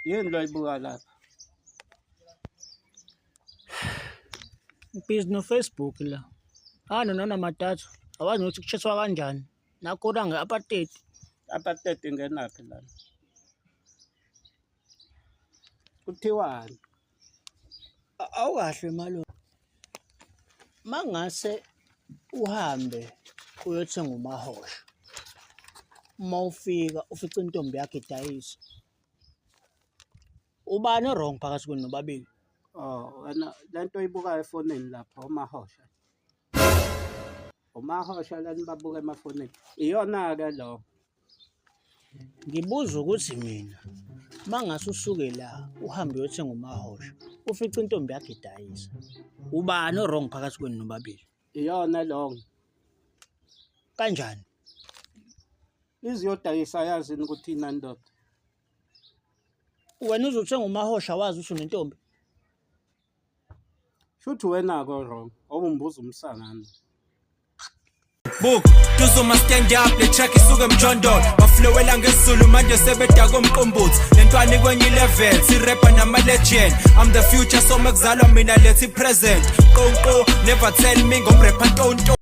Yini lo ayibuka lapha? Busy no Facebook la. Ano nanamathathu. Awazi nokuthi kushethwa kanjani. Nakho la nge-apartheid. Apartheid ingenaphi lana? Kuthiwani? Awukahle malume. Mangase uhambe uyothenga umahosha. Uma ufika ufica intombi yakho idayisa. Ubani o-wrong phakathi kwenu nobabili? Oh, wena lento oyibukayo efonini lapha umahosha. Umahosha lani babuka emafonini. Iyona-ke lo. Ngibuza ukuthi mina mangase usuke la uhambe uyothenga umahosha ufice intombi yakho idayisa. Ubani o-wrong phakathi kwenu nobabili? Iyona long. Kanjani? Iziyodayisa yazini ukuthi inandoda. Wena uzothenga umahosha wazi ukuthi unentombi? Shuthi wena ko wrong. Ngoba umbuza umsangano. Book, Tuzuma stand up, le track isuke emjondolo. Baflowela ngesiZulu manje sebedaka umqombothi. Lentwana ikwenye level, si rapper nama legend. I'm the future so mekuzalwa mina lethi present. Qonqo, never tell me ngomrapper ntonto.